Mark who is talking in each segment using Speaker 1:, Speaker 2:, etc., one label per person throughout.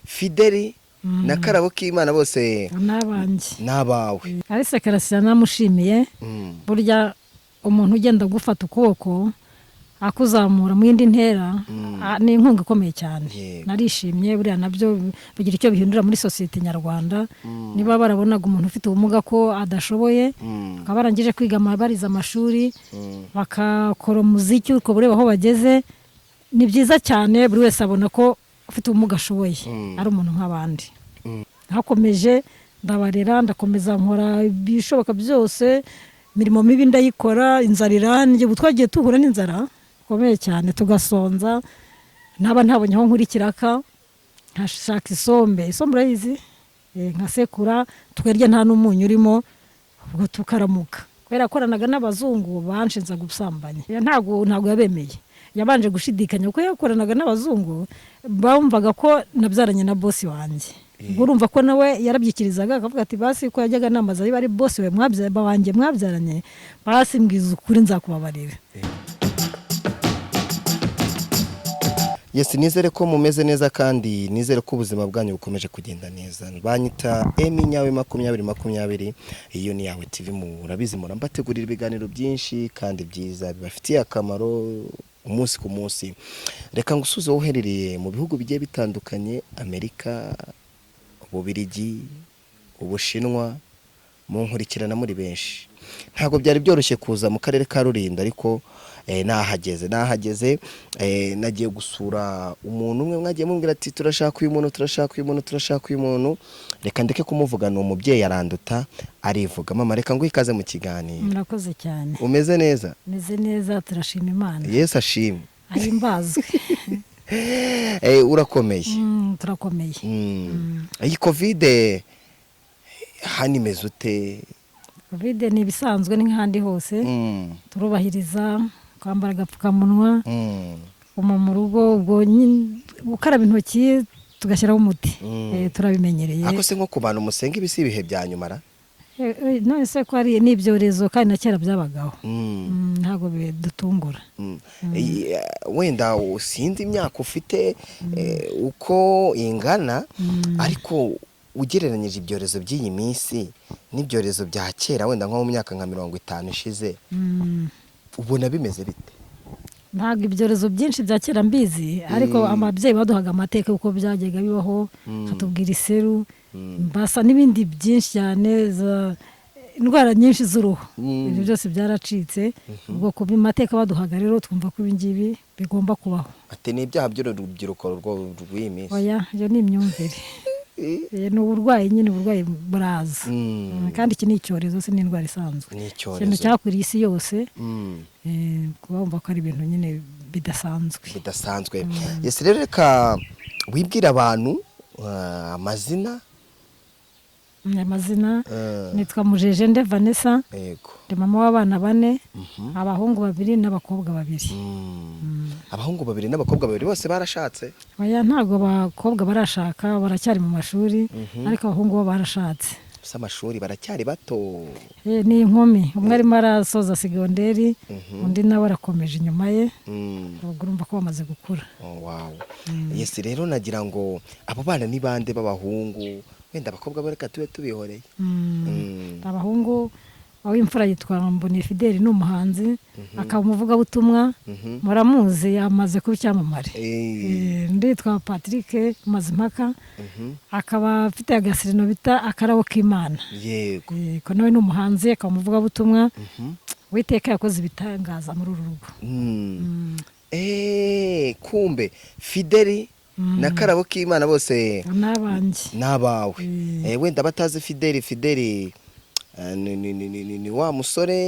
Speaker 1: Fideli na Karabo k'Imana bose
Speaker 2: n'abanjye.
Speaker 1: N'abawe.
Speaker 2: Alice Karasira namushimiye. Burya umuntu ugenda gufata ukuboko akuzamura mu yindi ntera, ni inkunga ikomeye cyane. Narishimye. Buriya nabyo bigira icyo bihindura muri sosiyete nyarwanda. Niba barabonaga umuntu ufite ubumuga ko adashoboye, bakaba barangije kwiga, barize amashuri, bakakora umuziki, uko bureba aho bageze ni byiza cyane. Buri wese abona ko ufite ubumuga ashoboye, ari umuntu nk'abandi. Hakomeje ndabarera, ndakomeza nkora ibishoboka byose, imirimo mibi ndayikora, inzara irandya. Ubu twagiye duhura n'inzara ikomeye cyane, tugasonza, naba ntabonye aho nkura ikiraka nkashaka isombe. Isombe urayizi? Nkasekura tukarya nta n'umunyu urimo, ubwo tukaramuka. Kubera yakoranaga n'abazungu banshinza gusambanya. Ntabwo yabemeye, yabanje gushidikanya kuko yakoranaga n'abazungu, bumvaga ko nabyaranye na bosi wanjye. Ubwo urumva ko nawe yarabyikirizaga, akavuga ati: "Basi ko yajyaga namaza, niba ari bosi we wanjye mwabyaranye, basi mbwiza ukuri nzakubabarira."
Speaker 1: Yes, nizere ko mumeze neza kandi nizere ko ubuzima bwanyu bukomeje kugenda neza. Banyita Emi Nyawe 2020, iyo ni Yawe TV. Murabizi, murambategurira ibiganiro byinshi kandi byiza bibafitiye akamaro umunsi ku munsi. Reka ngusuze wowe uherereye mu bihugu bigiye bitandukanye: Amerika, Ububirigi, Ubushinwa, munkurikirana muri benshi. Ntabwo byari byoroshye kuza mu karere ka Rulindo, ariko nahageze. Nagiye gusura umuntu umwe mwagiye mubwira ati: "Turashaka uyu muntu, turashaka uyu muntu, turashaka uyu muntu." Reka ndeke kumuvuga, ni umubyeyi aranduta arivuga. Mama, reka nguhe ikaze mu kiganiro.
Speaker 2: Murakoze cyane.
Speaker 1: Umeze neza?
Speaker 2: Meze neza, turashima Imana.
Speaker 1: Yesu ashimwe.
Speaker 2: Ahimbazwe.
Speaker 1: Urakomeye?
Speaker 2: Turakomeye.
Speaker 1: Iyi Covid hano imeze ute?
Speaker 2: Covid ni ibisanzwe, ni nk'ahandi hose. Turubahiriza kwambara agapfukamunwa, guma mu rugo, ubwo nyine gukaraba intoki, tugashyiraho umuti. Turabimenyereye.
Speaker 1: Ako se nko ku bantu musenga, ibi si ibihe bya nyuma ra?
Speaker 2: None se ko ari n'ibyorezo kandi na kera byabagaho? Ntabwo bidutungura.
Speaker 1: Wenda sinzi imyaka ufite uko ingana, ariko ugereranyije ibyorezo by'iyi minsi n'ibyorezo bya kera, wenda nko mu myaka nka 50 ishize, ubona bimeze bite?
Speaker 2: Ntabwo ibyorezo byinshi bya kera mbizi, ariko ababyeyi baduhaga amateka uko byajyaga bibaho, batubwira iseru, mbasa n'ibindi byinshi cyane, indwara nyinshi z'uruhu. Ibyo byose byaracitse. Ubwo ku mateka baduhaga rero, twumva ko ibi ngibi bigomba kubaho.
Speaker 1: Ati ni ibyaha by'urubyiruko rw'iyi minsi?
Speaker 2: Oya, iyo ni imyumvire. Ni uburwayi nyine, uburwayi buraza. Kandi iki ni icyorezo, si n'indwara isanzwe.
Speaker 1: Ni
Speaker 2: ikintu
Speaker 1: icyorezo.
Speaker 2: cyakwiriye isi yose. Kuba wumva ko ari ibintu nyine bidasanzwe.
Speaker 1: Bidasanzwe. Yes, rero reka wibwire abantu amazina.
Speaker 2: Amazina nitwa Mujejende Vanessa. Ndi mama w'abana bane, abahungu babiri n'abakobwa babiri.
Speaker 1: Abahungu babiri n'abakobwa babiri, bose barashatse?
Speaker 2: Oya, ntabwo abakobwa barashaka, baracyari mu mashuri, ariko abahungu bo barashatse.
Speaker 1: Si amashuri, baracyari bato?
Speaker 2: Ni inkumi, umwe arimo arasoza segonderi, undi nawe arakomeje inyuma ye. Ubwo urumva ko bamaze gukura.
Speaker 1: Oh, wow. Yes, rero nagira ngo abo bana ni bande b'abahungu? Wenda abakobwa bo reka tube tubihoreye.
Speaker 2: Abahungu, uw'imfura yitwa Mboniye Fideli, ni umuhanzi akaba umuvugabutumwa. Muramuzi, amaze kuba icyamamare. Undi yitwa Patrick Mazimpaka, akaba afite agasirino bita Akarabo k'Imana. Ko nawe ni umuhanzi akaba umuvugabutumwa. Uwiteka yakoze ibitangaza muri uru rugo.
Speaker 1: Kumbe Fideli na Karabo k'Imana bose
Speaker 2: n'abanjye.
Speaker 1: N'abawe. Wenda batazi Fideli, Fideli ni wa musore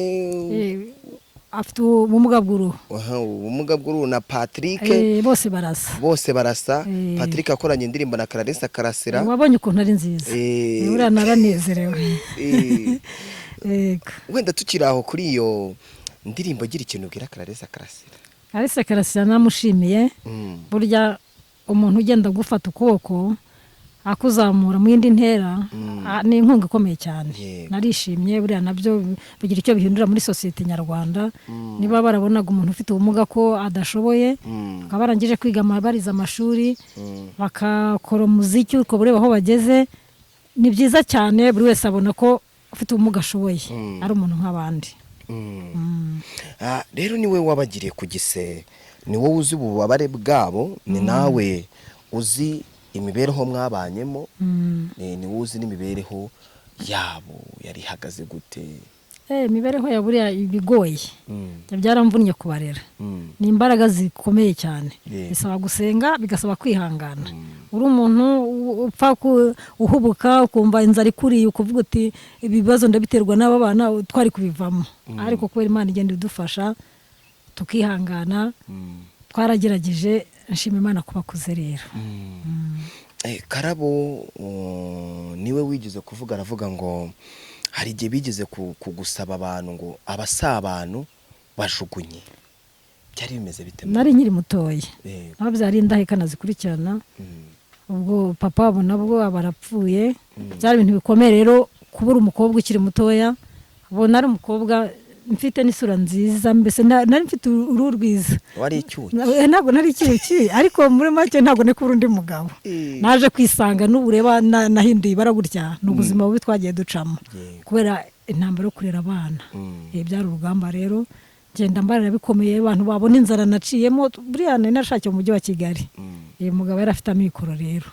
Speaker 2: Afite ubumuga bw'uruhu.
Speaker 1: Aha, ubumuga bw'uruhu, na Patrick.
Speaker 2: Bose barasa.
Speaker 1: Bose barasa. Patrick akoranye indirimbo na Clarisse Karasira.
Speaker 2: Wabonye ukuntu ari nziza? Buriya naranezerewe. Yego.
Speaker 1: Wenda tukiri aho kuri iyo ndirimbo, gira ikintu ubwira Clarisse Karasira.
Speaker 2: Clarisse Karasira namushimiye. Burya umuntu ugenda gufata ukuboko akuzamura mu yindi ntera, Ni inkunga ikomeye cyane. Narishimye. Buriya nabyo bigira icyo bihindura muri sosiyete nyarwanda, niba barabonaga umuntu ufite ubumuga ko adashoboye, bakaba barangije kwiga, barize amashuri, bakakora umuziki, uko ureba aho bageze ni byiza cyane. Buri wese abona ko ufite ubumuga ashoboye, ari umuntu nk'abandi.
Speaker 1: Rero niwe wabagiriye ku gise, ni wowe uzi ububabare bwabo, ni nawe uzi imibereho mwabanyemo, ni wowe uzi n'imibereho yabo yari ihagaze gute?
Speaker 2: Imibereho ya buriya ibigoye, byaramvunnye kubarera. Ni imbaraga zikomeye cyane, bisaba gusenga, bigasaba kwihangana. Uri umuntu upfa uhubuka, ukumva inzara ikuriye, ukuvuga uti ibibazo ndabiterwa n'aba bana, twari kubivamo. Ariko kubera Imana igenda idufasha tukihangana, twaragerageje. Nshima Imana kuba akuze rero.
Speaker 1: Karabo niwe wigeze kuvuga, aravuga ngo hari igihe bigeze kugusaba abantu ngo abasabanu bajugunye. Byari bimeze bite?
Speaker 2: Nari nkiri mutoya, aho byari indahekana zikurikirana. Ubwo papa wabo nabwo aba arapfuye. Byari ibintu bikomeye rero kubura umukobwa ukiri mutoya. Ubona ari umukobwa mfite n'isura nziza, mbese nari mfite uruhu rwiza.
Speaker 1: Wari icyuki?
Speaker 2: Ntabwo nari icyuki, ariko muri make ntabwo nari kubura undi mugabo. Naje kwisanga n'ubu ureba nahinduye ibara gutya, ni ubuzima bubi twagiye ducamo kubera intambara yo kurera abana. Byari urugamba rero, ngenda mbarira bikomeye, abantu babona inzara naciyemo. Buriya nari narashakiye mu mujyi wa Kigali. Uyu mugabo yari afite amikoro rero,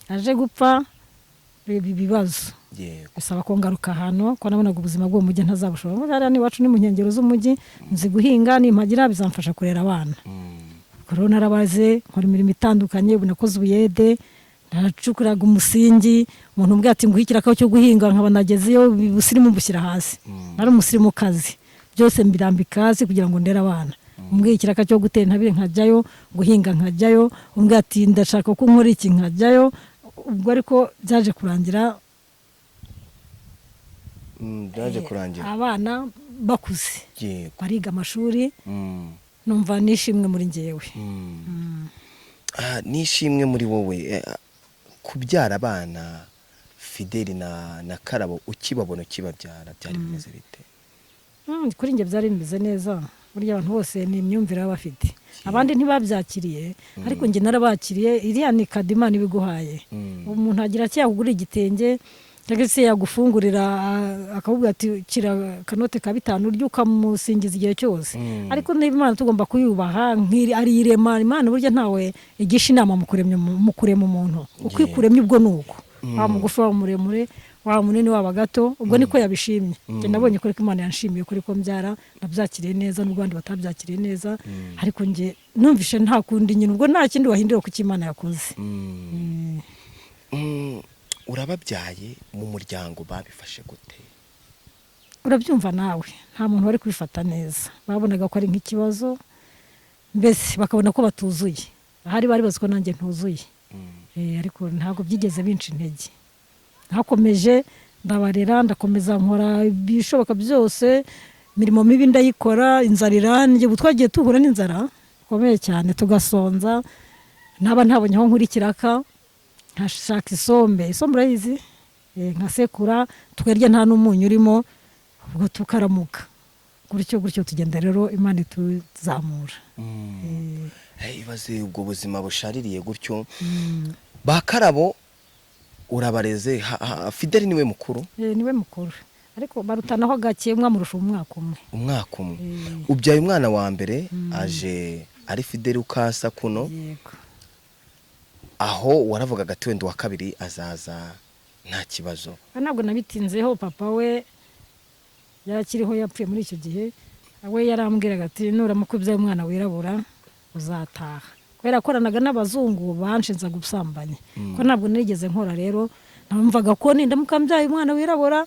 Speaker 2: aje gupfa ibi bibazo bisaba ko ngaruka hano, ko nabonaga ubuzima bw'uwo mujyi ntazabushobora. Hariya n'iwacu ni mu nkengero z'umujyi, nzi guhinga, nimpagira bizamfasha kurera abana. Ubwo rero narabaze, nkora imirimo itandukanye. Ubu nakoze ubuyede, naracukuraga umusingi. Umuntu umbwira ati nguhe ikiraka cyo guhinga, nkaba nagezeyo, ubusirimu mbushyira hasi. Nari umusirimukazi, byose mbirambika hasi kugira ngo ndere abana. Umbwiye ikiraka cyo gutera intabire nkajyayo, guhinga nkajyayo, umbwiye ati ndashaka ko nkora iki nkajyayo. Ubwo ariko byaje kurangira.
Speaker 1: Byaje kurangira.
Speaker 2: Abana bakuze, bariga amashuri, numva nishimwe muri njyewe.
Speaker 1: Nishimwe muri wowe. Kubyara abana Fideli na Karabo, ukibabona, ukibabyara, byari bimeze bite?
Speaker 2: Kuri njye byari bimeze neza. Burya abantu bose ni imyumvire baba bafite, abandi ntibabyakiriye, ariko njye narabakiriye. Iriya ni kado Imana ibiguhaye. Umuntu agira ati yakugurira igitenge, cyangwa se yagufungurira, akakubwira ati kira akanote ka 5 urya, ukamusingiza igihe cyose. Ariko niba Imana tugomba kuyubaha nk'iri ari irema, Imana burya ntawe igisha inama mu kurema umuntu. Uko ikuremye ubwo ni uko, waba mugufi, waba muremure, waba munini, waba gato, ubwo niko yabishimye. Njye nabonye ko ariko Imana yanshimiye ko ariko mbyara, nabyakiriye neza n'ubwo abandi batabyakiriye neza, ariko njye numvishe nta kundi nyine, ubwo nta kindi wahindura ku cyo Imana yakoze.
Speaker 1: Urababyaye, mu muryango babifashe gute?
Speaker 2: Urabyumva nawe, nta muntu wari kubifata neza. Babonaga ko ari nk'ikibazo, mbese bakabona ko batuzuye. Ahari bari bazi ko nanjye ntuzuye. Ariko ntabwo byigeze binca intege. Ntakomeje ndabarera, ndakomeza nkora ibishoboka byose, imirimo mibi ndayikora, inzara iranjye. Ubu twagiye tuhura n'inzara ikomeye cyane, tugasonza, naba ntabonye aho nkura ikiraka nkashaka isombe. Isombe urayizi? Nkasekura tukarya nta n'umunyu urimo, ubwo tukaramuka gutyo gutyo, tugenda rero Imana ituzamura.
Speaker 1: Ibaze ubwo buzima bushaririye gutyo. Ba Karabo urabareze, Fideli niwe mukuru?
Speaker 2: Niwe mukuru, ariko barutanaho gake, umwe amurusha umwaka umwe.
Speaker 1: Umwaka umwe. Ubyaye umwana wa mbere, aje ari Fideli ukasa kuno.
Speaker 2: Yego.
Speaker 1: Aho waravugaga ati wenda uwa kabiri azaza nta kibazo?
Speaker 2: Ntabwo nabitinzeho. Papa we yarakiriho, yapfuye muri icyo gihe. We yarambwiraga ati nuramuka ubyaye umwana wirabura uzataha, kubera yakoranaga n'abazungu banshinza gusambanya, ko ntabwo nigeze nkora. Rero numvaga ko nindamuka mbyaye umwana wirabura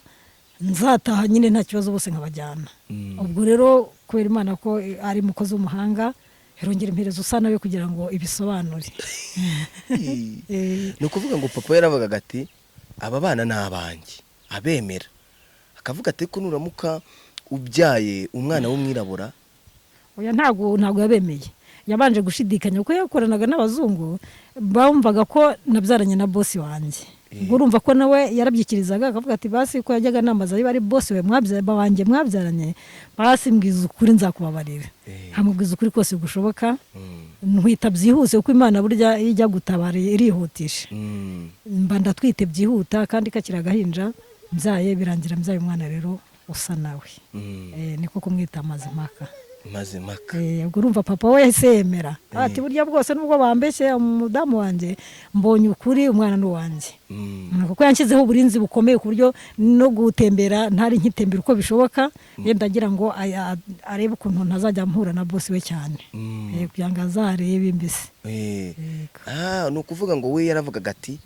Speaker 2: nzataha nyine nta kibazo, bose nkabajyana. Ubwo rero kubera Imana ko ari umukozi w'umuhanga, irongera impereza usa nawe kugira ngo ibisobanure.
Speaker 1: Ni ukuvuga ngo papa yaravugaga ati aba bana ni abanjye, abemera, akavuga ati ko nuramuka ubyaye umwana w'umwirabura.
Speaker 2: Oya, ntabwo yabemeye. Yabanje gushidikanya kuko yakoranaga n'abazungu, bumvaga ko nabyaranye na bosi wanjye. Ubwo urumva ko nawe yarabyikirizaga, akavuga ati basi ko yajyaga nambaza niba ari boss we wanjye mwabyaranye, basi mbwiza ukuri nzakubabarira. Nkamubwiza ukuri kose gushoboka, ntwita byihuse kuko Imana burya iyo ijya gutabara irihutisha. Mba ndatwite byihuta kandi kakiri agahinja, mbyaye birangira mbyaye umwana rero usa nawe. Niko kumwita Mazimpaka.
Speaker 1: Mazimpaka.
Speaker 2: Ubwo urumva papa we yahise yemera ati burya bwose nubwo bambeshye umudamu wanjye, mbonye ukuri, umwana ni uwanjye. Kuko yanshyizeho uburinzi bukomeye ku buryo no gutembera ntari nkitembera uko bishoboka, yenda agira ngo arebe ukuntu ntazajya mpura na boss we cyane. Kugira ngo azarebe mbese. Yego.
Speaker 1: Ni ukuvuga ngo we yaravugaga ati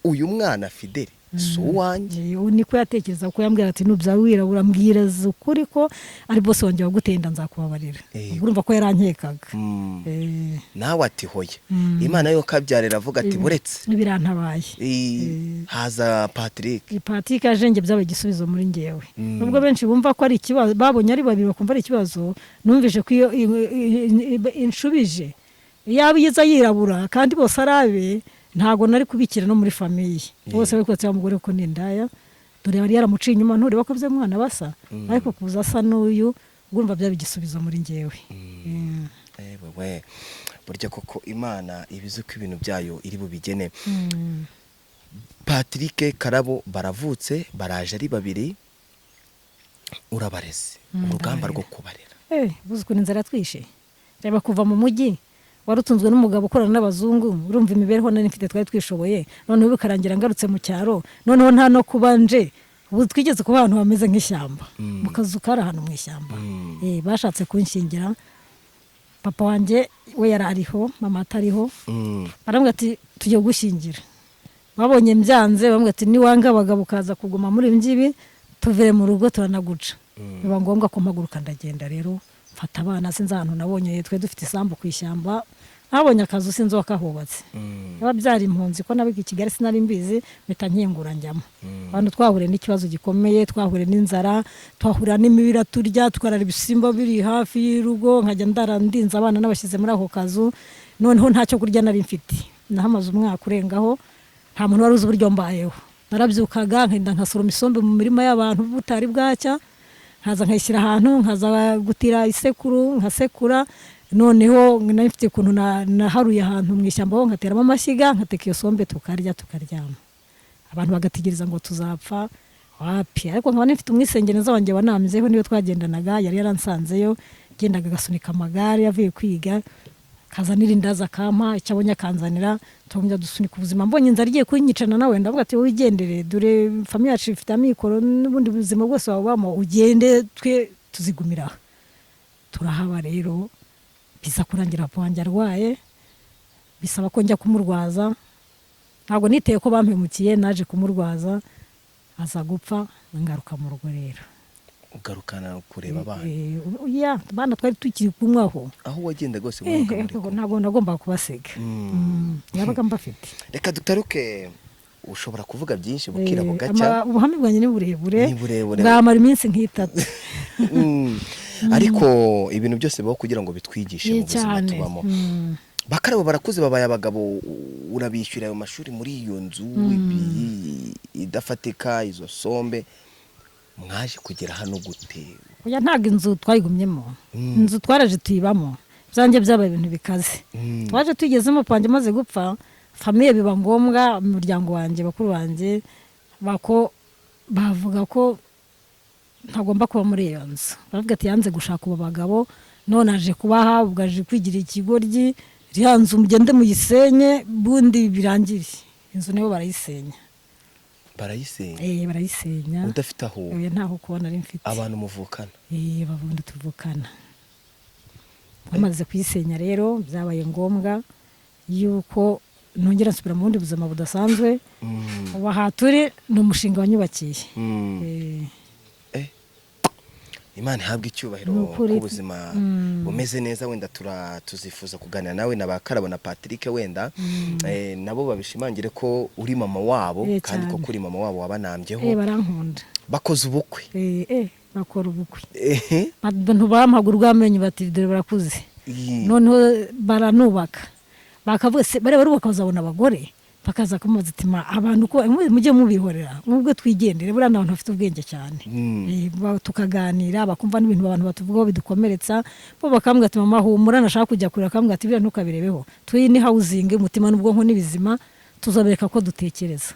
Speaker 1: uyu mwana Fidele si uwanjye.
Speaker 2: Niko yatekereza, kuko yambwira ati nubyara wirabura mbwiraza ukuri ko ari boss wanjye wagutenda nzakubabarira. Ubwo urumva ko yarankekaga.
Speaker 1: Nawe ati hoya. Imana yo kabyarira avuga ati buretse.
Speaker 2: Birantabaye.
Speaker 1: Haza Patrick.
Speaker 2: Patrick ajenge byabaye igisubizo muri ngewe. Nubwo benshi bumva ko ari ikibazo, babonye ari babiri bakumva ari ikibazo, numvise ko iyo inshubije yaba iza yirabura kandi bose ari abe, ntago nari kubikira no muri famille bose bari kwatsa umugore ko ni indaya, dore yari yaramuciye inyuma, ntureba ko bya mwana basa, ariko kuza asa n'uyu, urumva byaba igisubizo muri ngewe.
Speaker 1: Ewe we, burya koko Imana ibizi ko ibintu byayo iri bubigene. Patrick, Karabo baravutse, baraje ari babiri, urabareze, urugamba rwo kubarera.
Speaker 2: Buzi ukuntu inzara yatwishe, reba kuva mu mujyi wari utunzwe n'umugabo ukorana n'abazungu, urumva imibereho nari mfite twari twishoboye, noneho bikarangira ngarutse mu cyaro, noneho nta no kuba nje. Ubu twigeze kuba ahantu hameze nk'ishyamba, mu kazu kari ahantu mu ishyamba. Bashatse kunshyingira, papa wanjye we yari ariho, mama atariho. Barambwira ati tugiye gushyingira, babonye mbyanze, bambwira ati niwanga abagabo ukaza kuguma muri ibi ngibi, tuvire mu rugo turanaguca. Biba ngombwa ko mpaguruka ndagenda rero, mfata abana, sinzi ahantu nabonye, twe dufite isambu ku ishyamba, nabonye akazu sinzi uwakahubatse. Biba byari impunzi ko nabiga i Kigali sinari mbizi, mpita nkingura njyamo. Abantu twahuriye n'ikibazo gikomeye, twahuriye n'inzara, twahurira n'imibira turya, tukarara ibisimba biri hafi y'urugo, nkajya ndara ndinze abana n'abashyize muri ako kazu, noneho ntacyo kurya nari mfite. Nahamaze umwaka urengaho, nta muntu wari uzi uburyo mbayeho. Narabyukaga nkenda nkasoroma isombe mu mirima y'abantu butari bwacya, nkaza nkayishyira ahantu, nkaza gutira isekuru nkasekura, noneho nari mfite ukuntu naharuye ahantu mu ishyamba ho nkateramo amashyiga, nkateka iyo sombe tukarya tukaryama, abantu bagategereza ngo tuzapfa, wapi. Ariko nkaba nifite umwisengeneza wanjye wanambyeho, niyo twagendanaga, yari yaransanzeyo, gendaga agasunika amagare avuye kwiga, akazanira irindazi akampa, icyo abonye akanzanira, tugumya dusunika ubuzima. Mbonye inzara igiye kunyicana nawe ndavuga ati wowe igendere, dore famille yacu ifite amikoro n'ubundi buzima bwose wabamo, ugende twe tuzigumira aha. Turahaba rero, biza kurangira papa wanjye arwaye, bisaba ko njya kumurwaza. Ntabwo niteye ko bampemukiye, naje kumurwaza aza gupfa, ngaruka mu rugo rero.
Speaker 1: Ugarukana kureba abana?
Speaker 2: Ya abana twari tukiri kumwe aho.
Speaker 1: Aho wagenda rwose mwabaga muri kumwe.
Speaker 2: Ntabwo nagombaga kubasiga. Nabaga mbafite.
Speaker 1: Reka dutaruke, ushobora kuvuga byinshi bukira bugacya.
Speaker 2: Ubuhamya bwanjye ni burebure.
Speaker 1: Ni burebure.
Speaker 2: Bwamara iminsi nk'itatu.
Speaker 1: Ariko ibintu byose bibaho kugira ngo bitwigishe mu buzima tubamo. Bakarabo barakuze, babaye abagabo, urabishyura ayo mashuri muri iyo nzu idafatika, izo sombe, mwaje kugera hano gute?
Speaker 2: Oya, ntabwo inzu twayigumyemo. Inzu twaraje tuyibamo, byanjye byabaye ibintu bikaze. Twaje tugezemo papa wanjye amaze gupfa, famille biba ngombwa, umuryango wanjye, bakuru banjye bako bavuga ko ntagomba kuba muri iyo nzu. Baravuga ati yanze gushaka ubu bagabo, none aje kubaha, ubwo aje kwigira ikigoryi, iriya nzu mugende muyisenye bundi birangire. Inzu nibo barayisenya.
Speaker 1: Barayisenya?
Speaker 2: Barayisenya.
Speaker 1: Udafite aho?
Speaker 2: Oya, ntaho kuba nari mfite.
Speaker 1: Abantu muvukana?
Speaker 2: Babundi tuvukana. Bamaze kuyisenya rero byabaye ngombwa yuko nongera nsubira mu bundi buzima budasanzwe. Ubu aha turi ni umushinga wanyubakiye.
Speaker 1: Imana ihabwe icyubahiro
Speaker 2: Ni ukuri.
Speaker 1: ko ubuzima bumeze neza. Wenda tuzifuza kuganira nawe na ba Karabo na Patrick, wenda nabo babishimangire ko uri mama wabo, kandi
Speaker 2: cyane.
Speaker 1: ko kuri mama wabo wabanambyeho.
Speaker 2: Barankunda.
Speaker 1: Bakoze ubukwe?
Speaker 2: Bakora ubukwe. Abantu bampaga urw'amenyo bati dore barakuze. Noneho baranubaka, bakavuga se bariya barubaka bazabona abagore. Bakaza kumubaza ati: "Ma, abantu ko mujye mubihorera, mubwo twigendere, buriya ni abantu bafite ubwenge cyane." Tukaganira, bakumva n'ibintu abantu batuvugaho bidukomeretsa, bo bakambwira ati: "Mama, humura." Nashaka kujya kure, bakambwira ati: "Biriya ntukabirebeho, twe ni housing, umutima n'ubwonko ni bizima, tuzabereka ko dutekereza."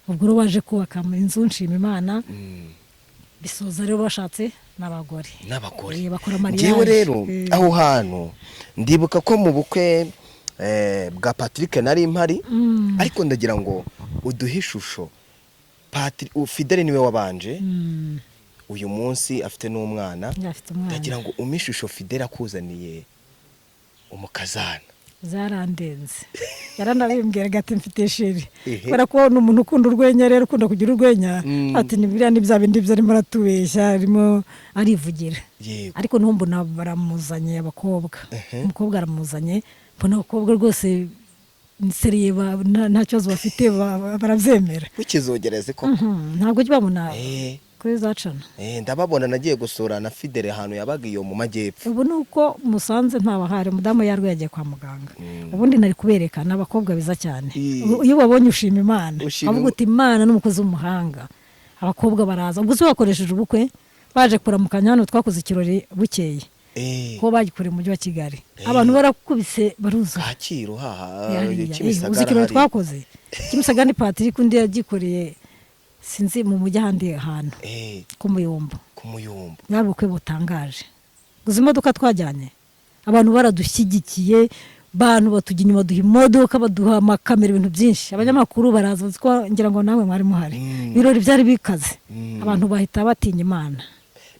Speaker 2: Ubwo rero baje kubaka inzu, nshima Imana. Bisoza rero bashatse n'abagore.
Speaker 1: N'abagore.
Speaker 2: Bakora mariage.
Speaker 1: Njyewe rero aho hantu ndibuka ko mu bukwe bwa Patrick nari mpari, ariko ndagira ngo uduhe ishusho. Fidele niwe wabanje, uyu munsi afite n'umwana.
Speaker 2: Afite umwana.
Speaker 1: Ndagira ngo umpe ishusho Fidele akuzaniye umukazana.
Speaker 2: Zarandenze, yaranabimbwiraga ati: "Mfite chérie."
Speaker 1: Ehe.
Speaker 2: Kubera ko ni umuntu ukunda urwenya rero, ukunda kugira urwenya, ati: "Ni biriya, ni bya bindi byo arimo aratubeshya, arimo arivugira." Ariko niho mbona baramuzanye abakobwa. Umukobwa aramuzanye, mbona abakobwa rwose sérieux, nta kibazo bafite, barabyemera.
Speaker 1: Wikizogereze koko.
Speaker 2: Ntabwo ujya ubabona kuri zacana?
Speaker 1: Ndababona, nagiye gusura na Fidele ahantu yabaga iyo mu majyepfo.
Speaker 2: Ubu ni uko musanze ntabahari, umudamu yarwaye yagiye kwa muganga, ubundi nari kubereka. Ni abakobwa beza cyane. Iyo ubabonye ushima Imana.
Speaker 1: Ushima.
Speaker 2: Avuga uti: "Imana n'umukozi w'umuhanga." Abakobwa baraza, ubwo se bakoresheje ubukwe, baje kuramukanya hano, twakoze ikirori bukeye, ko bagikoreye mu mujyi wa Kigali, abantu barakubise baruzura.
Speaker 1: Kacyiru haha.
Speaker 2: Hariya.
Speaker 1: Kimisagara.
Speaker 2: Uzi ikirori
Speaker 1: Hariya.
Speaker 2: twakoze Kimisagara? Ni Patrick, undi yagikoreye sinzi mu mujyi ahandi hantu, ku Muyumbo.
Speaker 1: Ku Muyumbo.
Speaker 2: Bwari ubukwe butangaje. Gusa imodoka twajyanye, abantu baradushyigikiye, bantu batujya inyuma, duha imodoka, baduha amakamera, ibintu byinshi, abanyamakuru baraza, bazi ko ngira ngo namwe mwari muhari. Ibirori byari bikaze. Abantu bahita batinya Imana.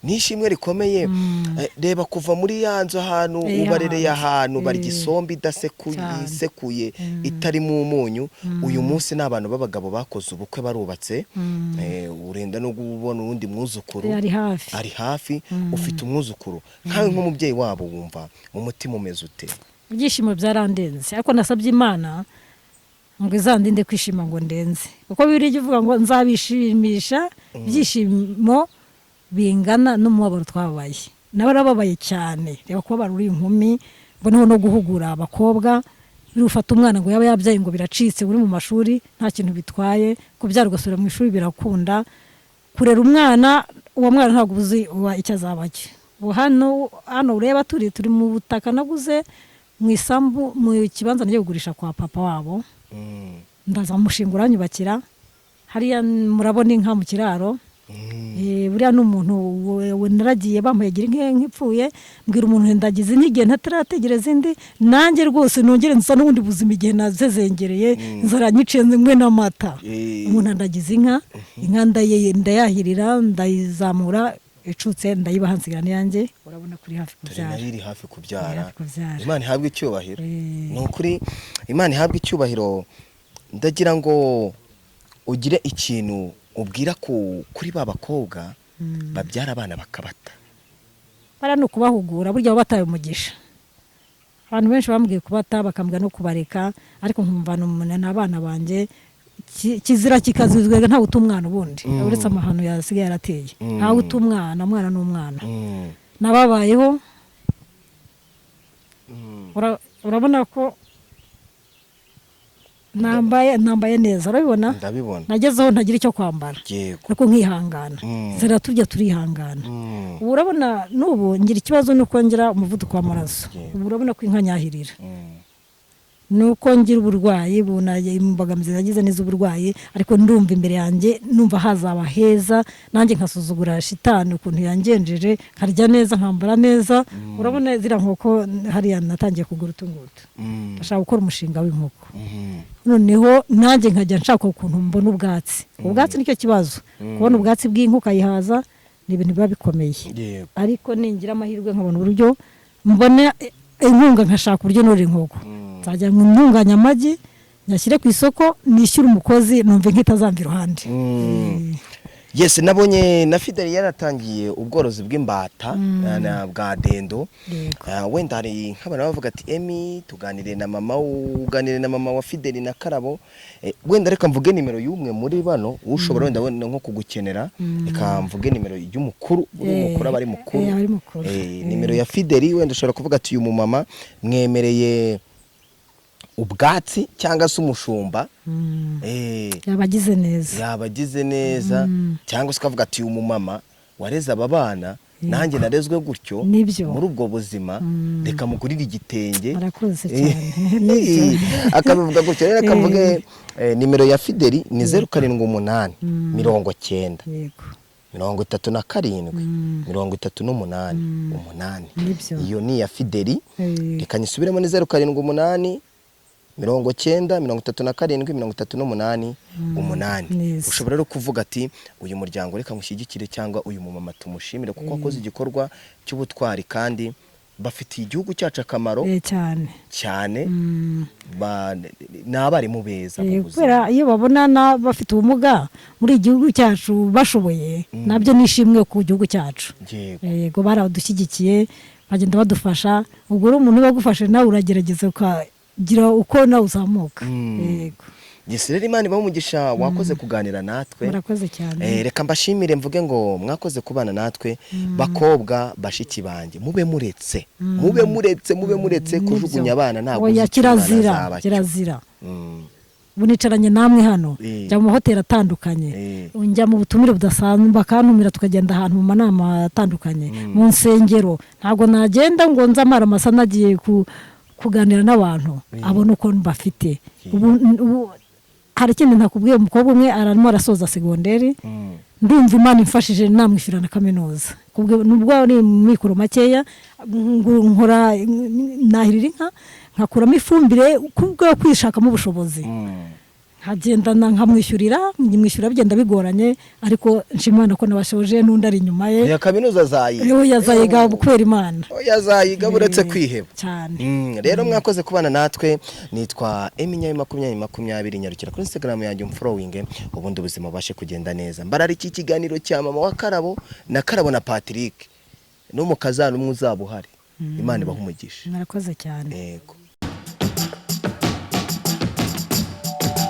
Speaker 1: Ni ishimwe rikomeye. Reba kuva muri ya nzu ahantu ubarereye,
Speaker 2: ahantu.
Speaker 1: Ahantu barya isombe idasekuye,
Speaker 2: Cyane.
Speaker 1: isekuye itarimo umunyu. Uyu munsi ni abantu b'abagabo bakoze ubukwe, barubatse. Urenda no kubona uwundi mwuzukuru.
Speaker 2: Ari hafi.
Speaker 1: Ari hafi. Ufite umwuzukuru, nkawe nk'umubyeyi wabo wumva mu mutima umeze ute?
Speaker 2: Ibyishimo byarandenze, ariko nasabye Imana ngo izandinde kwishima ngo ndenze, kuko Bibiliya ijya ivuga ngo nzabishimisha ibyishimo bingana n'umubabaro twababaye. Nawe arababaye cyane. Reba kubabara uri inkumi. Mboneho no guhugura abakobwa: ufata umwana ngo yaba yabyaye ngo biracitse, uri mu mashuri, nta kintu bitwaye kubyara ugasubira mu ishuri, birakunda. Kurera umwana, uwo mwana ntabwo uzi icyo azaba cyo. Ubu hano ureba turi mu butaka naguze mu isambu, mu kibanza nagiye kugurisha kwa papa wabo. Ndaza umushinga uranyubakira hariya, murabona inka mu kiraro. Buriya ni umuntu naragiye bamuhagira inka, inka ipfuye, mbwira umuntu nti: "Ndagize inka igihe ntarategereza indi, nanjye rwose nongere nsa n'ubundi buzima igihe nazezengereye inzara nyiciye nywe n'amata." Umuntu andagiza inka, inka ndayahirira, ndayizamura, icutse ndayibaha, nsigira n'iyanjye. Urabona kuri hafi
Speaker 1: Dore
Speaker 2: kubyara.
Speaker 1: Nayo iri hafi kubyara.
Speaker 2: Iri hafi kubyara.
Speaker 1: Imana ihabwe icyubahiro. Ni ukuri Imana ihabwe icyubahiro. Ndagira ngo ugire ikintu ubwira kuri ba bakobwa babyara abana bakabata.
Speaker 2: Bariya ni ukubahugura, burya baba bataye umugisha. Abantu benshi bambwiye kubata, bakambwira no kubareka, ariko nkumva ni umuntu, ni abana banjye. Kizira kikazizwa, ntawe uta umwana ubundi, uretse amahano yasigaye yarateye. Ntawe uta umwana, umwana ni umwana. Nababayeho. Urabona ko nambaye neza, urabibona?
Speaker 1: Ndabibona.
Speaker 2: Nagezeho ntagira icyo kwambara, ariko nkihangana. Nzira tujya turihangana. Ubu urabona n'ubu ngira ikibazo nuko ngira umuvuduko w'amaraso. Ubu urabona ko inka nyahirira, nuko ngira uburwayi bunaye, imbogamizi nagize n'iz'uburwayi, ariko ndumva imbere yanjye numva hazaba heza, nanjye nkasuzugura shitani ukuntu yangenjeje, nkarya neza, nkambara neza. Urabona ziriya nkoko hariya, natangiye kugura utungutu. Ndashaka gukora umushinga w'inkoko, noneho nanjye nkajya nshaka ukuntu mbona ubwatsi. Ubwatsi nicyo kibazo, kubona ubwatsi bw'inka ukayihaza ni ibintu biba bikomeye. Ariko ningira amahirwe nkabona uburyo mbona inkunga, nkashaka uburyo norora inkoko, nzajya ntunganya amagi nyashyire ku isoko, nishyure umukozi, numve nk'itazamva iruhande.
Speaker 1: Yes, nabonye na Fidel yaratangiye ubworozi bw'imbata na bwa dendo. Wenda hari nk'abantu bavuga ati: "Emi, tuganire na mama, uganire na mama wa Fidel na Karabo." Wenda reka mvuge nimero y'umwe muri bano ushobora wenda nko kugukenera. Reka mvuge nimero y'umukuru, uri mukuru aba ari mukuru.
Speaker 2: Aba ari mukuru.
Speaker 1: Nimero ya Fidel, wenda ushobora kuvuga ati: "Uyu mumama mwemereye Ubwatsi cyangwa se umushumba.
Speaker 2: Yabagize neza.
Speaker 1: Yabagize neza, cyangwa se ukavuga ati: "Uyu mumama wareze aba bana, nanjye narezwe gutyo."
Speaker 2: Nibyo.
Speaker 1: Muri ubwo buzima, reka mugurire igitenge.
Speaker 2: Murakoze cyane. Nibyo.
Speaker 1: Akabivuga gutyo rero, akavuge nimero ya Fideli ni 078 90 37 38 8.
Speaker 2: Nibyo.
Speaker 1: Iyo ni iya Fideli. Reka nyisubiremo, ni 078 90 37 38 8.
Speaker 2: Neza.
Speaker 1: Ushobora rero kuvuga ati: "Uyu muryango reka mushyigikire," cyangwa "Uyu mumama tumushimire kuko wakoze igikorwa cy'ubutwari," kandi bafitiye igihugu cyacu akamaro
Speaker 2: Cyane.
Speaker 1: cyane. Ni abarimu beza mu buzima.
Speaker 2: Kubera iyo babona bafite ubumuga muri iki gihugu cyacu bashoboye, nabyo ni ishimwe ku gihugu cyacu. Yego, baradushyigikiye, bagenda badufasha. Ubwo rero umuntu uba agufashe, nawe uragerageza ukagira uko nawe uzamuka. Yego.
Speaker 1: Yes, rero Imana ibahe umugisha, wakoze kuganira natwe.
Speaker 2: Murakoze cyane.
Speaker 1: Reka mbashimire, mvuge ngo mwakoze kubana natwe. Bakobwa bashiki banjye, mube muretse, mube muretse, mube muretse kujugunya abana. Ntabwo uzi
Speaker 2: Oya,
Speaker 1: icyo umwana
Speaker 2: kirazira.
Speaker 1: azaba cyo.
Speaker 2: Kirazira. Ubu nicaranye namwe hano, njya mu mahoteli atandukanye, njya mu butumire budasanzwe, bakantumira tukagenda ahantu mu manama atandukanye, mu nsengero. Ntabwo nagenda ngo nze amara amasa nagiye kuganira n'abantu abona uko mbafite. Ubu hari ikindi ntakubwiye: umukobwa umwe arimo arasoza segonderi. Ndumva Imana imfashije namwishyura na kaminuza. Nubwo ari mu mikoro makeya, ngo nkora nahirira inka nkakuramo ifumbire kubwo kwishakamo ubushobozi, nkagendana nkamwishyurira, mwishyura bigenda bigoranye, ariko nshima Imana ko nabashoje, n'undi ari inyuma ye.
Speaker 1: Oya, kaminuza azayiga.
Speaker 2: Yewe, yazayiga kubera Imana.
Speaker 1: Oya, azayiga, uretse kwiheba.
Speaker 2: Cyane.
Speaker 1: Rero mwakoze kubana natwe. Nitwa Eminyayo 2020. Nyarukira kuri Instagram yanjye umfollowing, ubundi ubuzima bubashe kugenda neza. Mbarara iki kiganiro cya mama wa Karabo na Karabo na Patrick n'umukazana umwe uzaba uhari. Imana ibahe umugisha.
Speaker 2: Murakoze cyane.
Speaker 1: Yego.